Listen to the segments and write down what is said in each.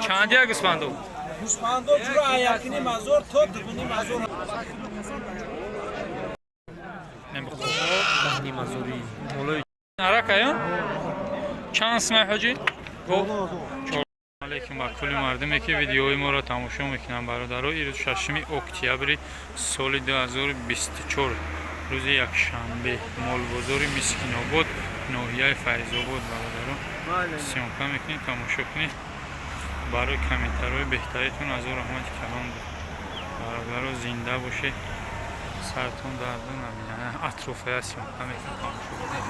Чанд як гӯсфандо? Гӯсфандо ҷура 1,5 ҳазор то 2,5 ҳазор. Аракая? Чанд сумай, ҳоҷӣ? Алейкум ба кулли мардуме, ки видеои моро тамошо мекунанд, бародаро. Ирӯз 6 октябри соли 2024, рӯзи якшанбе, молбозори Мискинобод, ноҳияи Файзобод, бародаро. Съёмка мекунед, тамошо кунед. Барои комментарҳои беҳтаритон азор раҳмати калон буд, бародаро. Зинда бошед, сартон дарду набинад. Атрофая съёмка мекунед, тамошо кунед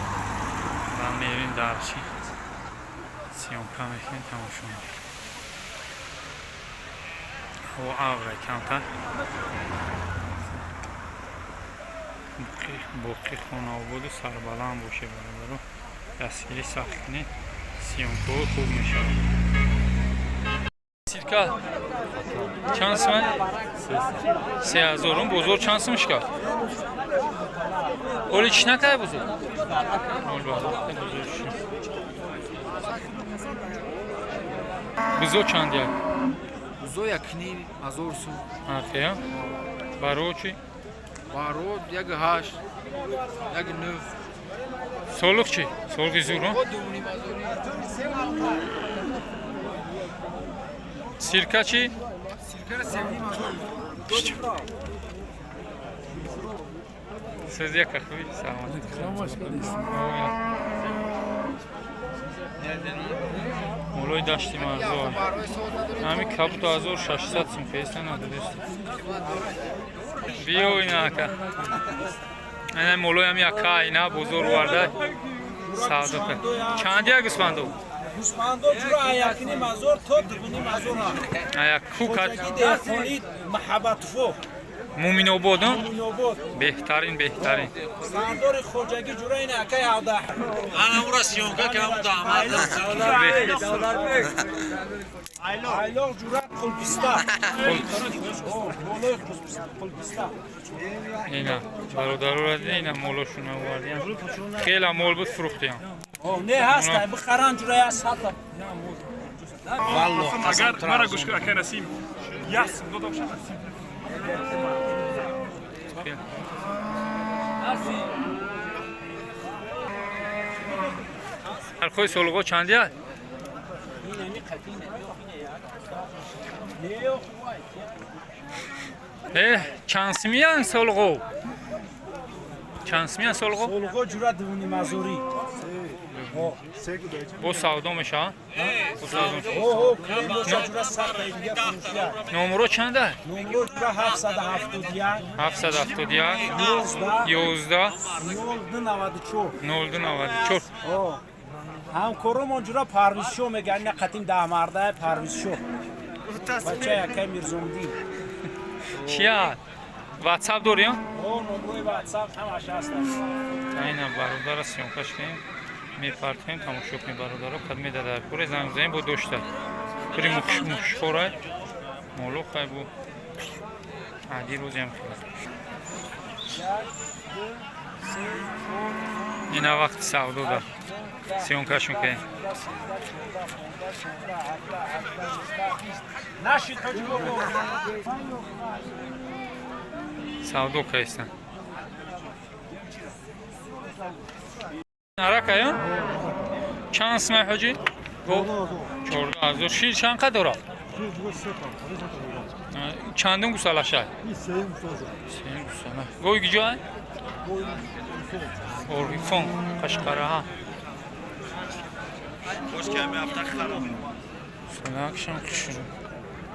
ва мерем дар чи съёмка мекунед, тамошо мекунед. Ҳаво авра камтар, боқӣ хонаободу сарбаланд бошед, бародаро. Дастгирӣ сахт кунед, съёмкаҳо хуб мешавад. Сирка чанд сумай? 3000-ум. Бозор чанд сум шикаст? Оли чӣ накард бозор? Бозор чӣ? Бузо чанд як? Бузо 1,5 ҳазор сум. Нархия? Баро чӣ? Баро 1,8, 1,9. Солуқ чӣ? Солуқи зур? 2,5 ҳазори. Сирка чӣ? Сиркара 3,5 ҳазор. Сез яка хуй, саломат. Молои дашти марзо. Ҳами кабуту 1600 сум феста надодест. Биё ина ака. Ана молои ҳами ака ина бозор оварда. Савдо кард. Чанд як гӯсфандо? Гӯсфандо ҷура 1,5 ҳазор то 2,5 ҳазор. Ая кукат. Хоҷагӣ деҳқонӣ Маҳаббатфо. Муминобод? Муминобод. Беҳтарин, беҳтарин. Сардори хоҷагӣ ҷура ина акай ҳавда. Ана ура съёмка кам дамад. Айлоқ ҷура қулписта. Болои қулписта. Ина бародарора дида, ина молошуна овардиям. Хела мол буд, фурӯхтиям. Не ҳаст, бихаран ҷура я сата. Агар мара гӯш кун, акай Насим, як сум додам шад, Насим. Нархҳои солуғо чандия? Э, чанд сумиян солуғо? Чанд сумиян солуғо? Солуғо ҷура 2,5 ҳазорӣ. Бо савдо мешавад? Бо савдо. О, боша ҷура сахта дига фурӯшия. Номеро чанда? Номеро ҷура 771. 771. 11. 11. 0294. 0294. Ҳамкоромон ҷура Парвизшо мегӯянд, ина қатим даҳмардаи Парвизшо. Бача якай Мирзомдин. Чия? Ватсап дорӣ? О, номерои ватсап ҳамаш ҳаст. Ина бародара съёмкаш кунем, мепартоем, тамошо кунем, бародаро. Кад медадар куре занг занем бо дошта. Пури мушхорай. Моло хай бу. Ади рӯзиам хела. Ина вақти савдо да. Съёмкаш мекунем. Нашид, ҳоҷи бобо. Савдо кайсан. Аракая? Чанд сумай, ҳоҷӣ? 14 000. Шир чанд қад дорад? Чандум гусалашай? Сеюм гусала. Гой гиҷоай? Орифон, Қашқараҳа. Гусалакшам хушрӯ.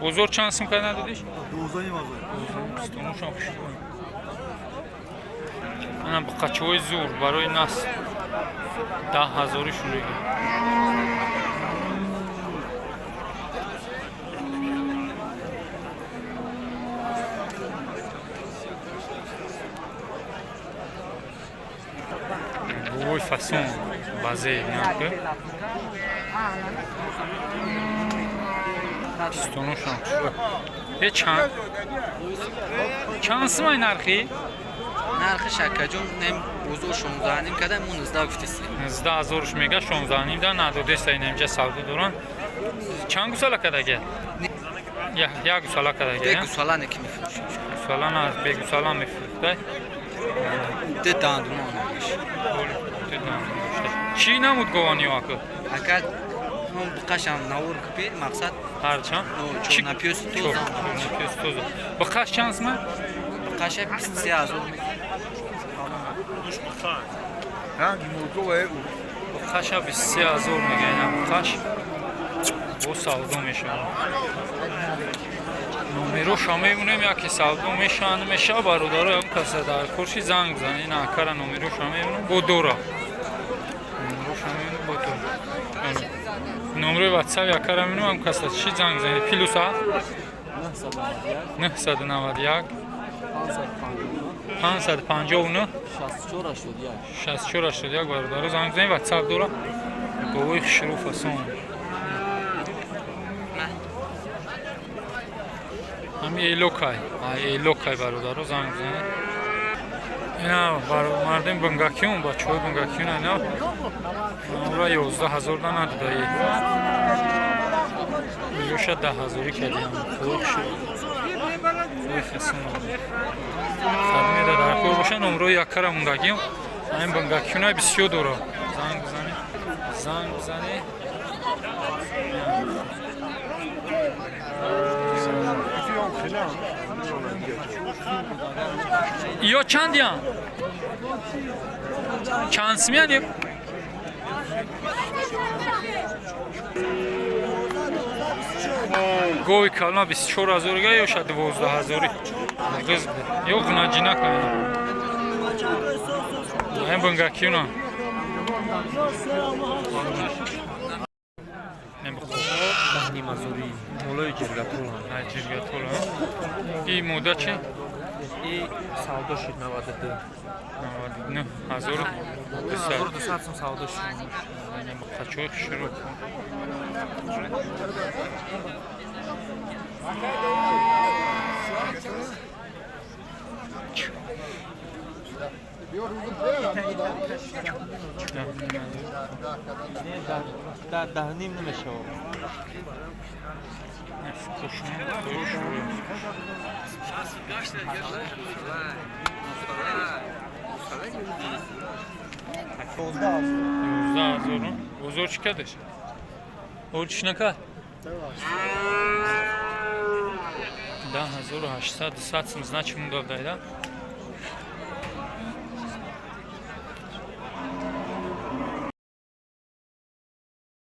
Бозор чанд сум кард надодиш? 29-шам хушрӯ. Ана буқачаҳои зур барои нас 10 ҳазорӣ шуруги. Бувои фасон базе нака. Бистунушам хушрӯ. Е, чанд сумай нархи? Нархи, шаккаҷон, нем бозор 16,5 када, мо 19 гуфтеси. 19 ҳазоруш мега, 16,5 да надодеста. Ина инҷа савдо доранд. Чанд гусала кадаге? Як гусала кадаге? Бе гусала не ки мефурӯшем. Гусала на, бе гусала мефурӯхтай. Ду дандуна онаш. Ду дандуна. Чӣ намуд говани ака? Ака он бқашам навор купи мақсад ҳарчанд? Чорнапёс тоза. Чорнапёс тоза. Бқаш чанд сма? Бқаша 23 000. Бқаша 23 000 мега ина бқаш. Бо савдо мешавад. Номероша мемонем, яке савдо мешаванд мешава, бародаро, ягон каса дар корши занг зан. Ина акара номероша мемонем, бо дора. Номероша мемонем, бо дора. Номерои WhatsApp якара мемонем, ам каса чӣ занг занед? Плюс а 991 559 64 81. Бародаро, занг занед, WhatsApp дора. Говои хушрӯ фасон. Ҳами элокай, элокай, бародаро, занг занед. Ина мардим бунгакиюн, бачаҳои бунгакиюн, ина ура 11 000 да надодаи. Ёша 10 000 кардиам. Ой, фасон. Хадмеда дар кор боша, номрои якара мундагиюн. Ҳамин бунгакиюна бисёр дора. Занг бизанед. Занг бизанед. Ё чандиян? Чанд симиян? Гови калма 24 000 га ёша 12 000. Ғиз ё ғунаҷина кана. Ҳам бунгакиюна. Нимазурӣ молои ҷиргатол. Ай ҷиргатол. И мода чи? И савдо шуд 92. 99 ҳазору 200 сум савдо шуд. Қачои хушрӯ. Даҳ ним намешавад. 11 000. Бозор чӣ кардеш? Ор чӣ накард? 10 800 сум, значит, мудав дайда.